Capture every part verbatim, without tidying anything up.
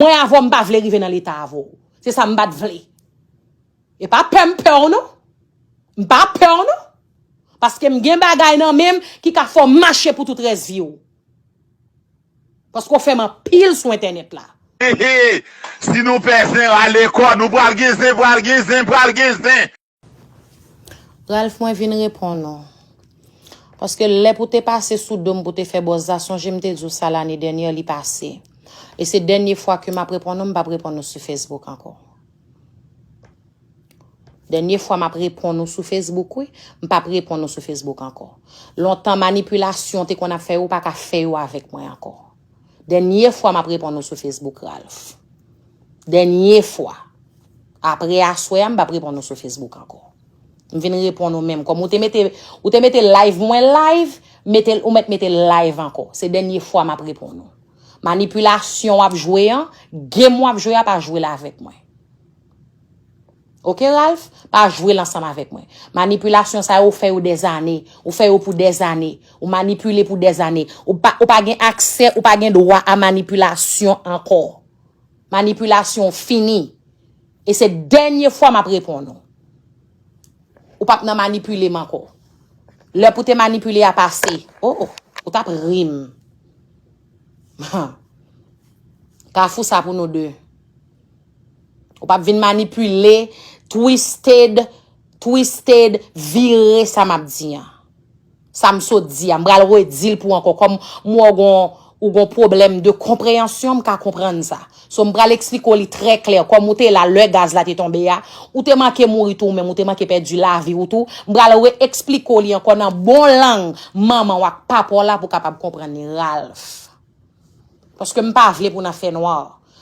Mwen avè w, m pa vle rive nan leta avè w. Se sa m pa t vle. E pa pè m pè w non. M pa pè w non. Paske m gen bagay nan men m ki ka fè w mache pou tout rès vi w. Paske w fè m anpil sou entènèt la. He, he. Si nou pè zen, rale kò nou, pral gen zen, pral gen zen, pral gen zen. Ralph, mwen vin reponn ou. Paske lè pou te pase sou do m pou te fè buzz la, sonje m te di w sa lane dènyè li pase. E se dènye fwa ke m ap reponn ou, m p ap reponn ou sou Facebook ankò. Dènye fwa m ap reponn ou sou Facebook, wi. M p ap reponn ou sou Facebook ankò. Lontan manipilasyon te konn ap fè yo, ou pa ka fè yo avèk mwen ankò. Dènye fwa m ap reponn ou sou Facebook, Ralph. Dènye fwa. Apre aswè a, m p ap reponn ou sou Facebook ankò. M vin reponn ou menm. Kòm ou te mete, ou te mete live mwen live, mete, ou mèt mete live ankò. Se dènye fwa m ap reponn ou. Manipilasyon w ap jwe an, game w ap jwe a, pa jwe l avèk mwen. Oke, Ralph? Pa jwe l ansanm avèk mwen. Manipilasyon sa yo, ou fè yo dèzane. Ou fè yo pou dèzane. Ou manipile pou dèzane. Ou pa, ou pa gen aksè, ou pa gen dwa a manipilasyon ankò. Manipilasyon fini. E se dènye fwa m ap reponn ou. Ou p ap nan manipile m ankò. Lè pou te manipile a pase. Oh, oh, ou t ap ri m. Kafou sa pou nou de. Ou p ap vin manipile, twisted, twisted, vire sa m ap di an. Sa m sot di a, m pral redi l pou ankò. Kòm m wè w gon, ou gon pwoblèm de konpreyansyon, m ka konprann sa. So, m pral eksplike w li trè klè. Kòm ou te la lè gaz la te tonbe a, ou te manke mouri tou, ou menm ou te manke pèdi lavi w tou. M pral re eksplike w li ankò nan bon lang manman w ak papa w la pou w kapab konprann li, Ralph. Paske m pa vle pou w nan fènwa.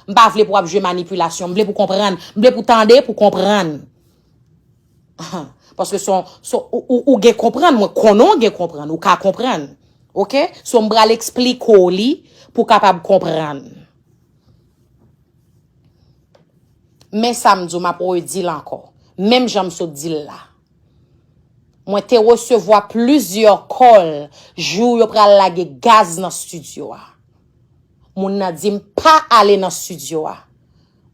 M pa vle pou w ap jwe manipilasyon. M vle pou w konprann. M vle pou w tande, pou w konprann. Paske se yon, se yon, ou, ou, ou gen konprann, mwen konnen w gen konprann, ou ka konprann. Oke? So, m pral eksplike w li pou w kapab konprann. Men sa m di w, m ap redi l ankò. Menm jan m sot di l la. Mwen te resevwa plizyè call jou yo pral lage gaz nan estidyo a. Moun nan di m pa ale nan estidyo a.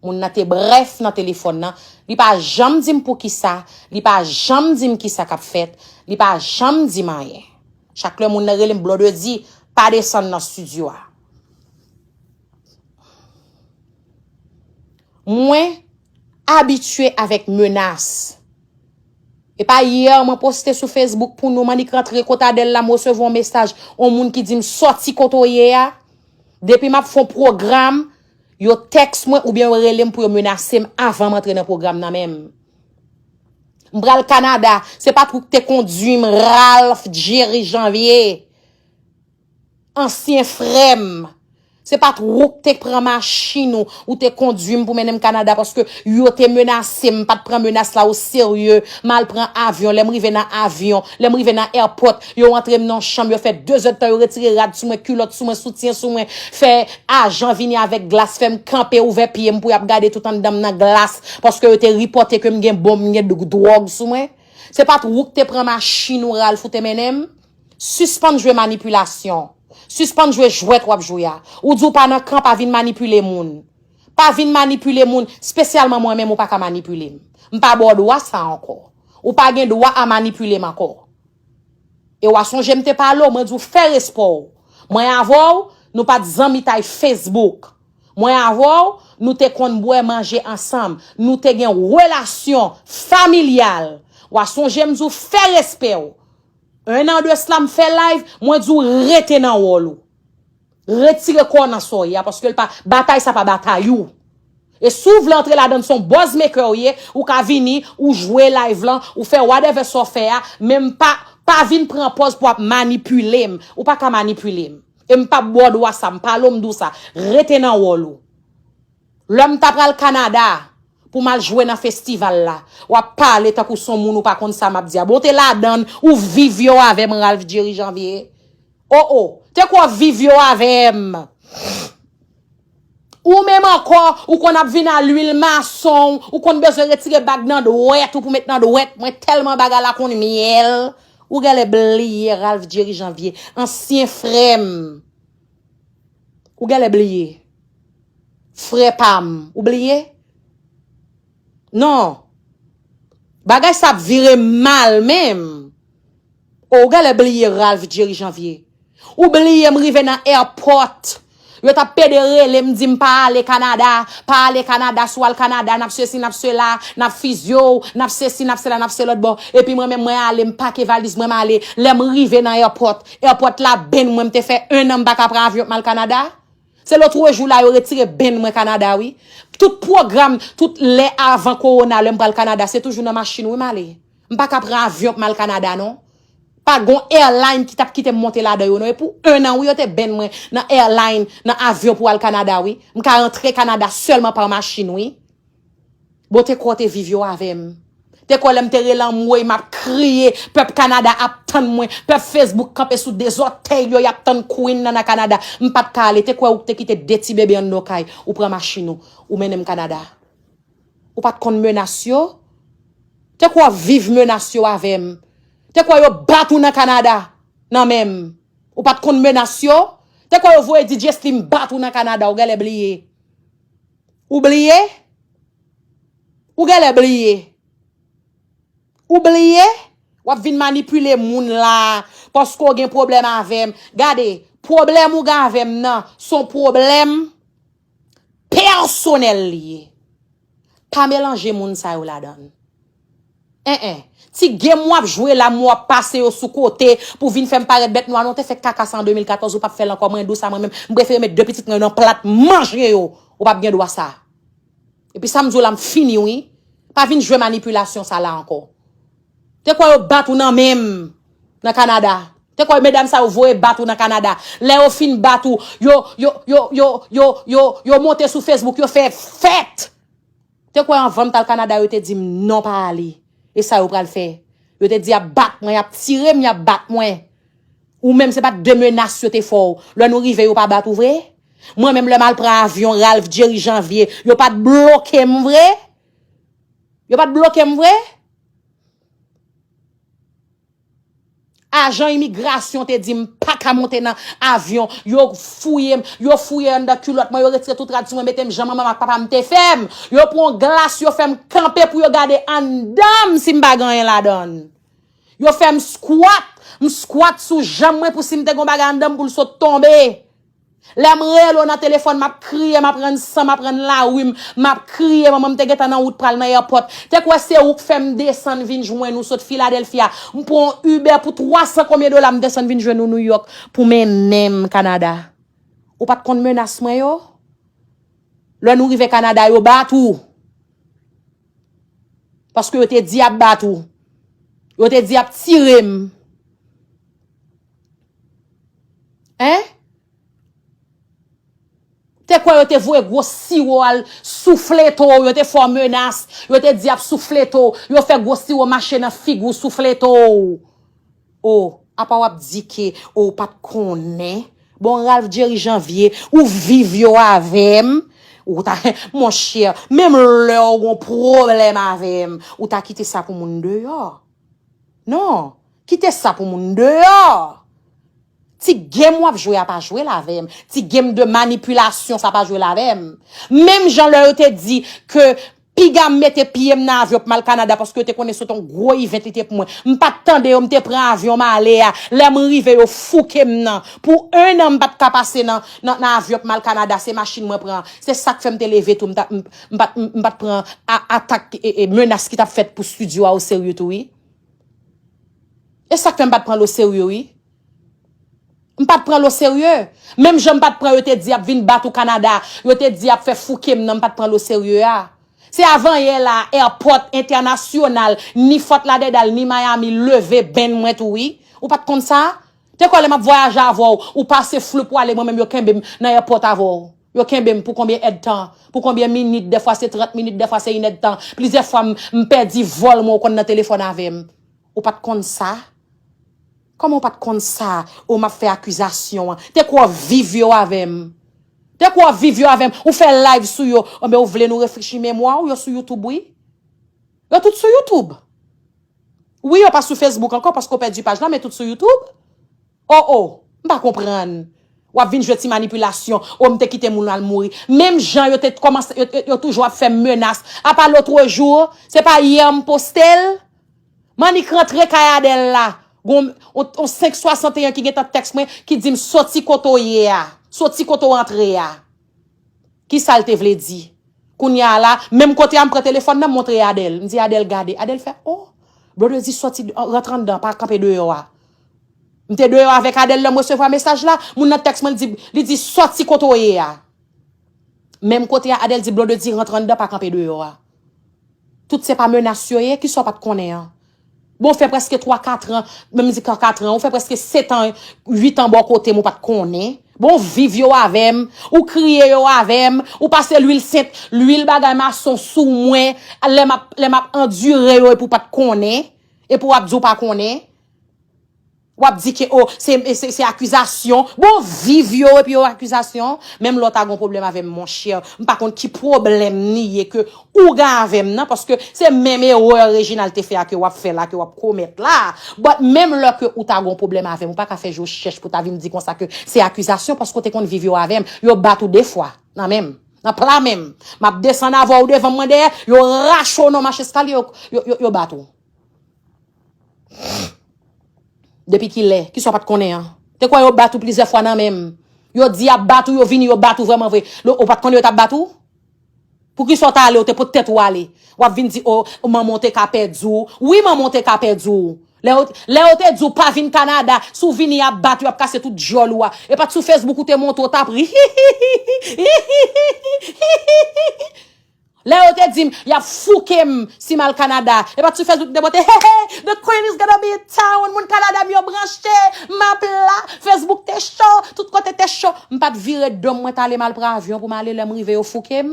Moun nan te brèf nan telefòn nan. Li pa janm di m poukisa, li pa janm di m kisa k ap fèt, li pa janm di m anyen. Chak lè moun nan rele m, Blondedy, pa desann nan estidyo a. Mwen abitye avèk menas. E pa yè mwen poste sou Facebook pou nou, m annik rantre kot Adèl la, m resevwa yon mesaj, yon moun ki di m sòti kote w ye a. Depi m ap fè yon pwogram, yo tèks mwen oubyen yo rele m pou yo menase m avan m antre nan pwogram nan menm. M pral Kanada, se pa t ou k te kondui m, Ralph Jerry Janvier. Ansyen frè m. Se pa t ou k te pran machin ou, ou te kondui m pou mennen m Kanada paske yo te menase m, m pa t pran menas la oserye. M al pran avyon, lè m rive nan avyon, lè m rive nan airport, yo antre m nan yon chanm, yo fè de zèdtan, yo retire rad sou mwen, kilòt sou mwen, soutyen sou mwen, fè ajan vini avèk glas, fè m kanpe, ouvè pye m pou y ap gade tout anndan m nan glas, paske yo te ripòte ke m gen bonm, m gen dwòg sou mwen. Se pa t ou k te pran machin ou, Ralph, ou te mennen m? Sispann jwe manipilasyon. Sispann jwe jwèt w ap jwe a. Ou di w pa nan kan, pa vin manipile moun. Pa vin manipile moun, espesyalman mwen menm, ou pa ka manipile m. M pa ba w dwa sa ankò. Ou pa gen dwa a manipile m ankò. E w a sonje m te pale w, mwen di w fè respè w. Mwen avè w, nou pa t zanmitay Facebook. Mwen avè w, nou te konn bwè manje ansanm. Nou te gen relasyon familyal. W a sonje m di w fè respè w. En an de sla, m fè live, mwen di w rete nan wòl ou. Retire kò w nan sa w ye a, paske l pa, batay sa pa batay ou. E si w vle antre ladan l, se yon buzz maker w ye, ou ka vini, ou jwe live lan, ou fè whatever sa w fè a, men m pa, pa vin pran pòz pou w ap manipile m. Ou pa ka manipile m. E m p ap ba w dwa sa, m pale w, m di w sa. Rete nan wòl ou. Lè m ta pral Kanada pou m al jwe nan festival la, w ap pale tankou se yon moun ou pa konn sa m ap di a. Bon, w te ladan l, ou viv yo avè m, Ralph Jerry Janvier. O, o, te kwè w viv yo avè m. Ou menm ankò, ou konn ap vin a lwil mason, ou konn bezwen retire bag nan dwèt ou pou met nan dwèt mwen, tèlman bagay la konn myèl. Ou genlè bliye Ralph Jerry Janvier, ansyen frè m. Ou genlè bliye. Frè pa m, ou bliye? Non. Bagay sa ap vire mal menm. O, ou genlè bliye Ralph Jerry Janvier. Ou bliye m rive nan airport. Yo t ap pede rele m, di m pa ale Kanada, pa ale Kanada, si w al Kanada, n ap sesi, n ap sela, n ap fizye w, n ap sesi, n ap sela, n ap se lòt bò. Epi mwen menm, mwen ale, m pake valiz mwen, m ale. Lè m rive nan airport, airport la benn mwen, m te fè en an m pa ka pran avyon pou m al Kanada. Se lòtrejou la yo retire benn mwen Kanada wi. Tout pwogram, tout lè avan kowona, lè m pral Kanada, se toujou nan machin wi m ale. M pa ka pran avyon pou m al Kanada non. Pa gon airline ki t ap kite m monte ladan yo non. E pou en an wi yo te benn mwen nan airline, nan avyon pou al Kanada wi. M ka rantre Kanada sèlman pa machin wi. Bon, te kwè w te viv yo avè m. Te kwè lè m te rele anmwey, m ap kriye, pèp Kanada ap tann mwen, pèp Facebook kanpe sou de zòtèy yo, y ap tann Queen nan nan Kanada. M pa t ka ale, te kwè ou te kite de ti bebe anndan w kay, ou pran machin ou, ou mennen m Kanada. Ou pa t konn menas yo? Te kwè w ap viv menas yo avè m. Te kwè yo bat ou nan Kanada, nan men m. Ou pa t konn menas yo? Te kwè yo voye D J Slim bat ou nan Kanada, ou genlè bliye. Ou bliye? Ou genlè bliye. Ou bliye? W ap vin manipile moun la paske w gen pwoblèm avè m. Gade, pwoblèm ou gen avè m nan, se yon pwoblèm pèsonèl li ye. Pa melanje moun sa yo ladan l. En en. Ti game w ap jwe la, m w ap pase yo sou kote pou vin fè m parèt bèt nwa non, te fè kaka sa an de mil katòz, ou p ap fè l ankò, mwen dous a mwen menm, m prefere met de pitit mwen yo nan plat manje yo, ou p ap gen dwa sa. Epi sa m di w la, m fini wi. Pa vin jwe manipilasyon sa la ankò. Te kwè yo bat ou nan men m nan Kanada. Te kwè medam sa yo voye bat ou nan Kanada. Lè yo fin bat ou, yo, yo, yo, yo, yo, yo, yo monte sou Facebook, yo fè fèt. Te kwè anvan m t al Kanada, yo te di m non pa ale. E sa yo pral fè. Yo te di y ap bat mwen, y ap tire m, y ap bat mwen. Ou menm se pa t de menas yo te fè w. Lè nou rive, yo pa bat ou vre? Mwen menm lè m al pran avyon Ralph Jerry Janvier, yo pa t bloke m vre? Yo pa t bloke m vre? Ajan imigrasyon te di m pa ka monte nan avyon. Yo fouye m, yo fouye anndan kilòt mwen, yo retire tout rad sou mwen, mete m jan manman m ak papa m te fè m. Yo pran yon glas, yo fè m kanpe pou yo gade anndan m si m pa gen anyen ladan l. Yo fè m skwat, m skwat sou janm mwen pou si m te gen yon bagay anndan m pou l sot tonbe. Lè m rele w nan telefòn, m ap kriye, m ap rann san, m ap rann lari m, m ap kriye, manman m te gentan nan wout pral nan airport. Te kwè se ou k fè m desann vin jwenn ou sot Philadelphia. M pran yon Uber pou twa san konbyen dola, m desann vin jwenn ou New York pou mennen m Kanada. Ou pa t konn menas mwen yo? Lè nou rive Kanada, yo bat ou. Paske yo te di y ap bat ou. Yo te di y ap tire m. Hein? Te kwè yo te voye gwo siwo al souflete w, yo te fè w menas, yo te di y ap souflete w, yo fè gwo siwo mache nan figi w souflete w. O, apa w ap di ke o, w pa t konnen? Bon, Ralph Jerry Janvier, ou viv yo avè m. Ou ta, monchè, menm lè w gon pwoblèm avè m, ou ta kite sa pou moun deyò. Non, kite sa pou moun deyò. Ti game w ap jwe a pa jwe l avè m. Ti game de manipilasyon sa pa jwe l avè m. Menm jan lè yo te di ke piga m mete pye m nan avyon pou m al Kanada paske yo te konnen se t on gwo event li te pou mwen. M pa t tande yo, m te pran avyon m ale a. Lè m rive yo fouke m nan. Pou en an m pa t ka pase nan, nan, nan avyon pou m al Kanada, se machin mwen pran. Se sa k fè m te leve tou, m ta, m, m pa t, m, m pa t pran a, atak e, e menas ki t ap fèt pou estidyo a oserye tou wi. E sa k fè m pa t pran l oserye wi. M pa t pran l oserye. Menm jan m pa t pran yo te di y ap vin bat ou Kanada, yo te di y ap fè fouke m nan, m pa t pran l oserye a. Se avanyè la, airport entènasyonal, ni Fort Lauderdale, ni Miami, leve benn mwen tou wi. Ou pa t konn sa? Te kwè lè m ap vwayaje avè w, ou pase floup w ale, mwen menm yo kenbe m nan airport avè w. Yo kenbe m pou konbyen èdtan? Pou konbyen minit? Dèfwa se trant minit, dèfwa se inèdtan. Plizyè fwa m, m pèdi vòl mwen, ou konn nan telefòn avè m. Ou pa t konn sa? Kòman ou pa t konn sa? O, m ap fè akizasyon an. Te kwè w viv yo avè m. Te kwè w viv yo avè m. Ou fè live sou yo. Enben, ou vle nou refrechi memwa w? Yo sou YouTube, wi. Yo tout sou YouTube. Wi, yo pa sou Facebook ankò paske w pèdi paj la, men tout sou YouTube. O, o, m pa konprann. W ap vin jwe ti manipilasyon. O, m te kite moun al mouri. Menm jan yo te kòmanse, yo, yo, yo toujou ap fè m menas. Apa lòtrejou, se pa yè m poste l? M annik rantre kay Adèl la. Gon on, on senk swasanteyen ki gentan tèks mwen, ki di m soti kote w ye a. Soti kote w antre a. Kisa l te vle di? Kounye a la, menm kote a m pran telefòn nan, m montre Adèl. M di Adèl gade. Adèl fè, o! Blondedy soti, rantre anndan, pa kanpe deyò a. M te deyò avèk Adèl lè m resevwa mesaj la. Moun nan tèks mwen, li di, li di soti kote w ye a. Menm kote a, Adèl di Blondedy rantre anndan, pa kanpe deyò a. Tout se pa menas yo ye, kisa w pa t konnen an? Bon, ou fè prèske twa, katran, menm di ka katran, ou fè prèske sèt an, uit an bò kote m, ou pa t konnen. Bon, ou viv yo avè m, ou kriye yo avè m, ou pase lwil sent, lwil bagay mason sou mwen, lè m ap, lè m ap andire yo epi w pa t konnen, epi w ap di w pa konnen. W ap di ke, o, se, se, se akizasyon. Bon, viv yo epi yo akizasyon. Menm lè w ta gon pwoblèm avè m, monchè, m pa konn ki pwoblèm ni ye ke ou gen avè m nan, paske se menm erè Reginald te fè a ke w ap fè la, ke w ap komèt la. But menm lè ke ou ta gon pwoblèm avè m, ou pa ka fè je w chèch pou ta vin di konsa ke se akizasyon, paske w te konn viv yo avè m. Yo bat ou de fwa nan men m, nan pla men m. M ap desann avè w devan mwen dèyè, yo rache w nan mach eskalye, yo, yo, yo, yo bat ou. Depi kilè? Kisa w pa t konnen an? Te kwè yo bat ou plizyè fwa nan men m. Yo di y ap bat ou, yo vini, yo bat ou vrèman vre. Lo, ou pa t konnen yo t ap bat ou? Poukisa w t ale, ou te pot tèt ou ale? W ap vin di, o, manman w te ka pèdi w. Wi, manman w te ka pèdi w. Lè yo, lè yo te di w pa vin Kanada, si w vini, y ap bat ou, y ap kase tout djòl ou a. E pa t sou Facebook ou te monte, w t ap ri. Lè yo te di m, y ap fouke m si m al Kanada. E pa t sou Facebook m te pote, hey, hey, the queen is gonna be in town. Moun Kanada m yo branche, m ap la. Facebook te cho, tout kote te cho. M pa t vire do m, mwen t ale, m al pran avyon pou m ale. Lè m rive, yo fouke m.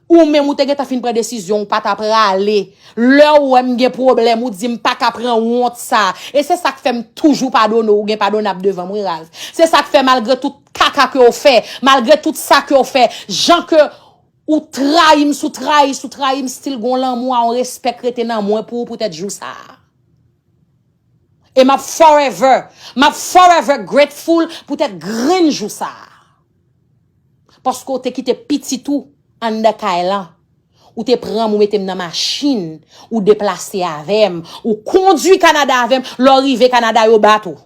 Ou menm, ou te gentan fin pran desizyon, ou pa ta prale. Lè w wè m gen pwoblèm, ou di m pa ka pran wont sa. E se sa k fè m toujou padone w, ou gen padonab devan m, wi, Ralph. Se sa k fè, malgre tout kaka ke w fè, malgre tout sa ke w fè, jan ke ou trayi m, sou trayi, sou trayi m, still gon lanmou a, yon respè k rete nan mwen pou ou poutèt jou sa a. E m ap forever, m ap forever grateful poutèt grenn jou sa a. Paske w te kite pitit ou anndan kay lan. Ou te pran m, ou mete m nan machin, ou deplase avè m, ou kondui Kanada avè m, lè w rive Kanada, yo bat ou.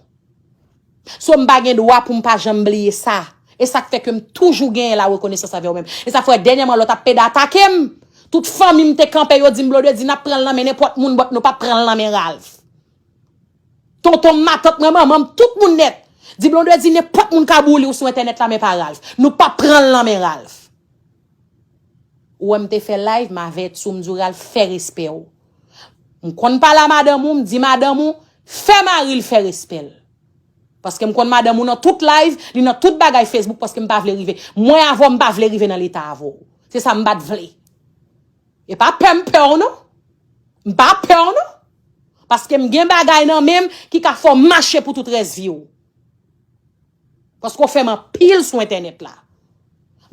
So, m pa gen dwa pou m pa janm bliye sa. E sa k fè ke m toujou genyen la rekonesans anvè w menm. E sa fè dènyèman lè w t ap pede atake m, tout fanmi m te kanpe, yo di m, Blondedy, n ap pran l nan men nenpòt moun, but nou p ap pran l nan men Ralph. Tonton m, matant mwen, manman m, tout moun nèt. Di Blondedy, nenpòt moun ka boule w sou entènèt la, men pa Ralph. Nou p ap pran l nan men Ralph. Ou wè m te fè live, m avèti w, m di w, Ralph, fè respè w. M konn pale a madanm ou, m di madanm ou, fè mari l fè respè l. Paske m konn madanm ou nan tout live, li nan tout bagay Facebook, paske m pa vle rive. Mwen avè w, m pa vle rive nan leta avè w. Se sa m pa t vle. E pa pè m pè w non. M pa pè w non. Paske m gen bagay nan men m ki ka fè w mache pou tout rès vi w. Paske w fè m anpil sou entènèt la.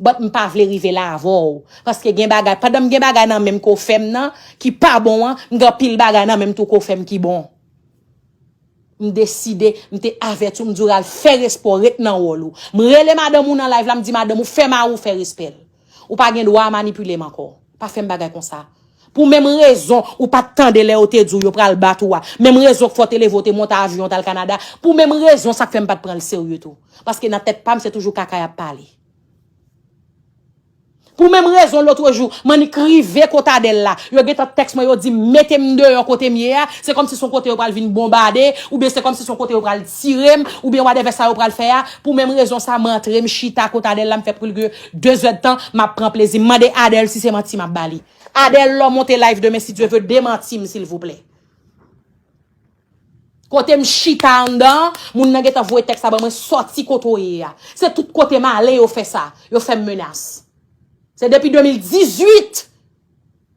But m pa vle rive la avè w. Paske gen bagay, pandan m gen bagay nan men m ke w fè m nan, ki pa bon an, m gen anpil bagay nan men m tou ke w fè m ki bon. M deside, m te avèti w, m di w, Ralph, fè respè w, ret nan wòl ou. M rele madanm ou nan live la, m di madanm ou, fè mari w fè respè l. Ou pa gen dwa a manipile m ankò. Pa fè m bagay konsa. Pou menm rezon ou pa t tande lè yo te di w yo pral bat ou a. Menm rezon k fè w te leve w te monte avyon w t al Kanada. Pou menm rezon sa k fè m pa t pran l serye tou. Paske nan tèt pa m se toujou kaka y ap pale. Pou menm rezon lòtrejou, m annik rive kot Adèl la. Yo gentan tèks mwen, yo di m mete m deyò kote m ye a. Se kòmsi se yon kote yo pral vin bonbade, oubyen se kòmsi se yon kote yo pral tire m, oubyen whatever sa yo pral fè a. Pou menm rezon sa, m antre, m chita kot Adèl la, m fè plis ke de zèdtan, m ap pran plezi. M mande Adèl si se manti m ap ba li. Adèl, lè w monte live demen, si Dye ve, demanti m, silvouplè. Kote m chita anndan an, moun nan gentan voye tèks la ban mwen, sòti kote w ye a. Se tout kote m ale, yo fè sa. Yo fè m menas. Se depi de mil dizuit,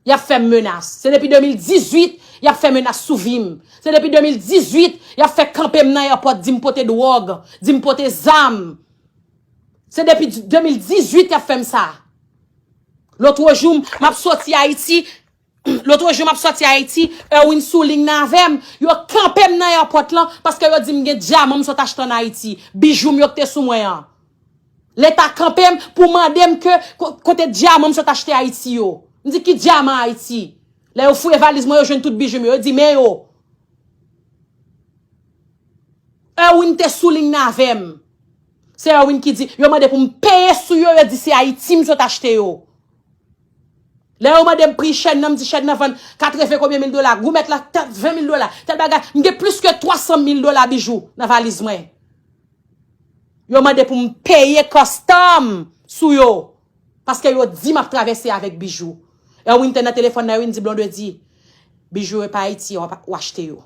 y ap fè m menas. Se depi de mil dizuit, y ap fè menas sou vi m. Se depi de mil dizuit, y ap fè kanpe m nan èpòt, di m pote dwòg, di m pote zam. Se depi de mil dizuit, y ap fè m sa. Lòtrejou, m ap sòti Ayiti, Lòt jou m ap sòti Ayiti, Erwin sou liy nan avè m. Yo kanpe m nan èpòt lan paske yo di m gen dyaman m sot achte ann Ayiti. Bijou m yo ki te sou mwen an. Leta kanpe m pou mande m ke ko- kote dyaman m sot achte Ayiti yo. M di ki dyaman Ayiti? Lè yo fouye valiz mwen, yo jwenn tout bijou m yo. Yo di men yo. Erwin te sou liy nan avè m. Se Erwin ki di, yo mande pou m peye sou yo, yo di se Ayiti m sot achte yo. Lè yo mande m pri chèn nan, m di chèn nan vann katreven konbyen mil dola, goumèt la tèl ven mil dola, tèl bagay. M gen plis ke twa san mil dola bijou nan valiz mwen. Yo mande pou m peye custom sou yo. Paske yo di m ap travèse avèk bijou. Erwin te nan telefòn nan, Erwin di Blondedy, bijou yo pa Ayiti w ap- w achte yo.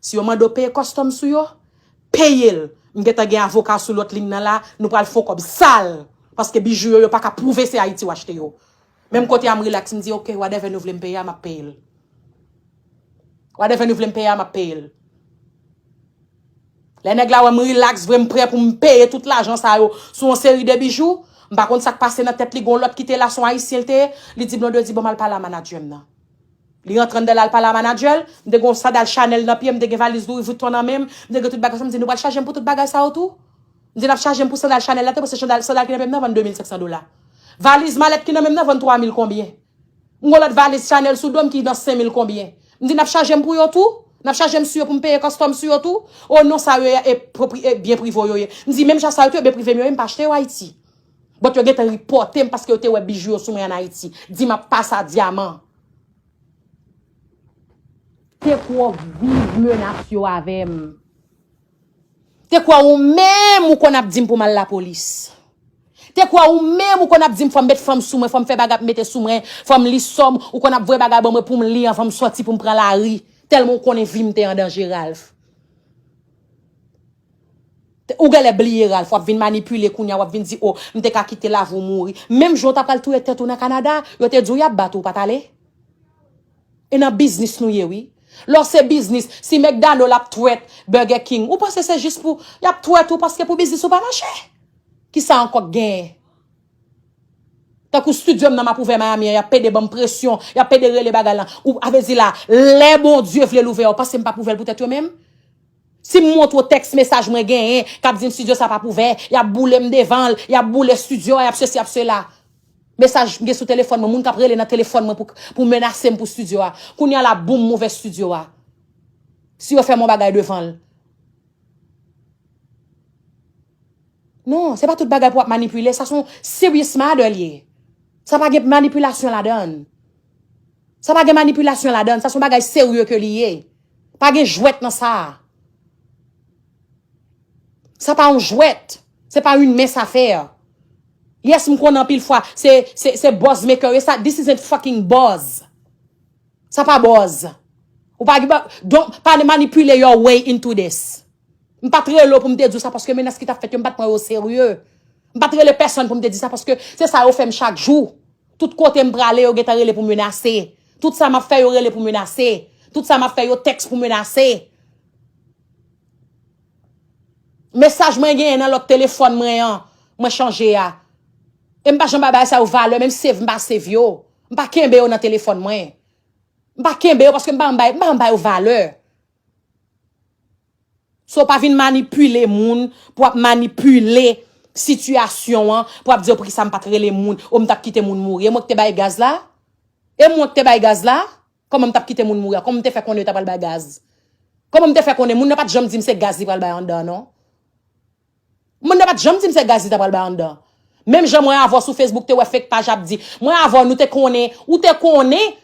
Si yo mande w peye custom sou yo, peye l. M gentan gen avoka sou lòt liy nan la, nou pral fè yon kòb sal. Paske bijou yo, yo pa ka pwouve se Ayiti w achte yo. Menm kote a m relax, m di, "Ok, whatever nou vle m peye a, m ap peye l. Whatever nou vle m peye a, m ap peye l." Lè nèg la wè m relax vre, m prè pou m peye tout lajan sa yo sou yon seri de bijou. M pa konn sa k pase nan tèt li, gon lòt ki te la, se yon Ayisyen l te ye. Li di, "Blondedy, ban m al pale a manadjè m nan." Li rantre anndan l al pale a manadjè l. M te gen yon sandal Chanel nan pye m, m te gen valiz Louis Vuitton nan men m, m te gen tout bagay sa. M di, "Nou pral chaje m pou tout bagay sa yo tou?" M di, "N ap chaje m pou sandal Chanel la tou, paske sandal, sandal ki nan pye m nan vann de mil senk san dola. Valiz malèt ki nan men m nan vann twa mil konbyen? M gon lòt valiz Chanel sou do m ki nan senk mil konbyen?" M di, "N ap chaje m pou yo tou? N ap chaje m sou yo pou m peye custom sou yo tou?" "O non, sa yo e, e, pwopri- e byen prive w yo ye." M di, "Menm jan sa yo tou e byen prive m yo ye, m pa achte yo Ayiti." But yo gentan ripòte m paske yo te wè bijou yo sou mwen ann Ayiti. Di m ap pase a dyaman. Te kwè w viv menas yo avè m. Te kwè ou menm ou konn ap di m pou m al lapolis. Te kwè ou menm ou konn ap di m fò m met fanm sou mwen, fò m fè bagay ap mete sou mwen, fò m li sòm, ou konn ap voye bagay ban mwen pou m li anvan m sòti pou m pran lari. Tèlman ou konnen vi m te an danje, Ralph. Ou genlè bliye, Ralph, w ap vin manipile kounye a, w ap vin di, "O, m te ka kite lavi w mouri." Menm jan w ta pral touye tèt ou nan Kanada, yo te di w y ap bat ou, ou pa t ale? E nan biznis nou ye, wi. Lè w se biznis, si McDonald ap twèt Burger King, ou panse se jis pou y ap twèt ou paske pou biznis ou pa mache? Kisa ankò k genyen? Tankou studio m nan m ap ouvè Miami an, y ap pede ban m presyon, y ap pede rele bagay lan. Ou, a vle di la, lè Bondye vle l ouvè, ou panse m p ap ouvè l poutèt yo menm? Si m montre w tèks mesaj mwen genyen, k ap di m studio sa p ap ouvè, y ap boule m devan l, y ap boule studio a, y ap sesi, y ap sela. Mesaj m gen sou telefòn mwen, moun k ap rele nan telefòn mwen pou, pou menase m pou studio a. Kounye a la, boum, m ouvè studio a. Si yo fè m yon bagay devan l. Non, se pa tout bagay pou w ap manipile. Sa se yon serious matter li ye. Sa pa gen manipilasyon ladan l. Sa pa gen manipilasyon ladan l. Sa se yon bagay serye ke li ye. Pa gen jwèt nan sa. Sa pa yon jwèt. Se pa une mince affaire. Yes, m konnen anpil fwa se, se, se buzz maker ye sa. This isn't fucking buzz. Sa pa buzz. Ou pa, don't, pa manipulate your way into this. M pa t rele w pou m te di w sa paske menas ki t ap fèt yo, m pa t pran yo serye. M pa t rele pèsonn pou m te di sa paske se sa yo fè m chak jou. Tout kote m prale, yo gentan rele pou menase. Tout sa m ap fè, yo rele pou menase. Tout sa m ap fè, yo tèks pou menase. Mesaj mwen genyen nan lòt telefòn mwen an, mwen chanje a. E m pa janm ba bagay sa yo valè, menm save m pa save yo. M pa kenbe yo nan telefòn mwen. M pa kenbe yo paske m pa janm bay, m pa janm ba yo valè. So, pa vin manipile moun pou ap manipile sitiyasyon an, pou ap di yo poukisa m pa t rele moun, ou m t ap kite moun mouri. E mwen ki te bay gaz la? E mwen ki te bay gaz la? Kòman m t ap kite moun mouri a? Kòman m te fè konnen yo ta pral bay gaz? Kòman m te fè konnen? Moun nan pa t janm di m se gaz li pral bay anndan an, non. Moun nan pa t janm di m se gaz li ta pral bay anndan. Menm jan mwen avè w sou Facebook te wè fake paj ap di. Mwen avè w nou te konnen, ou te konnen